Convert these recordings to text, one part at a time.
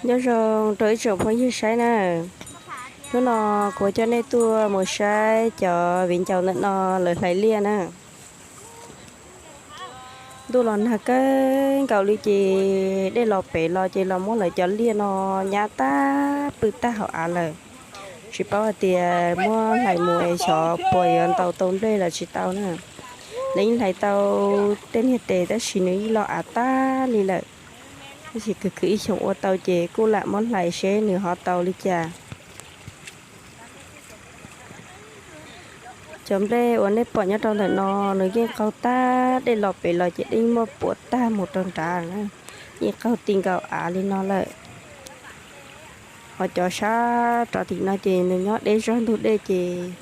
Nyob zoo rau ib tsoom phooj ywg saib na, hnub no kuv coj nej tuaj mus saib cov viv ncaus ntawm no lawv hlais liaj na. Ntuj los nag kawg nkaus li ces dej los pem los ces los muab lawv cov liaj no nyab tag pw tag hauv av lawm. Tsis paub hais tias muab hlais mus es xyov puas yuav ntaus tau nplej los tsis tau na. Lawv yeej hlais tau tej niag tes tab sis nws yeej lo av tag li lawm. Tab sis khwv khwv ib xyoos ua tau ces kuj lam muab hlais seb nws ho tau li cas. Cov nplej uas nej pom nyob rau ntawm no nws yeej qaug tag, dej los pem los ces dej muaj puas tag mus rau nrad na, yeej qaug ti nkaus av li no lawm. Ho cov sab rov tim no ces nws nyob deb zog ntug dej ces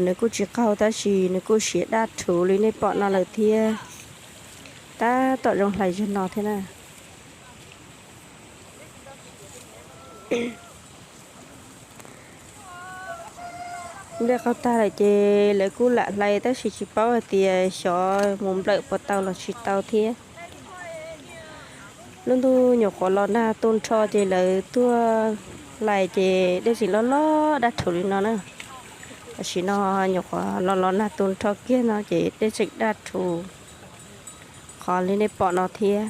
nws kuj tsis qaug tab sis nws kuj siav daj rhuv li nej pom no lawm thiab. Tab tom zoo hlais zog no thiab na. Nplej qaug tag lawm ces lawv kuj lam hlais tab sis tsis paub hais tias xyov mus nplawm puas tau los tsis tau thiab. Lub ntuj nyuam qhuav los nag tu nrho ces lawv tuaj hlais ces dej tseem loj loj daj rhuv li no na. Tam sim no nyuam qhuav los los nag tu nrho kiag no ces dej tseem daj rhuv qhov li nej pom no thiab.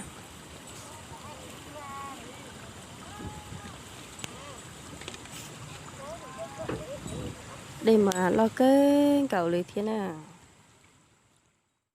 Dej mas loj kawg nkaus li thiab na.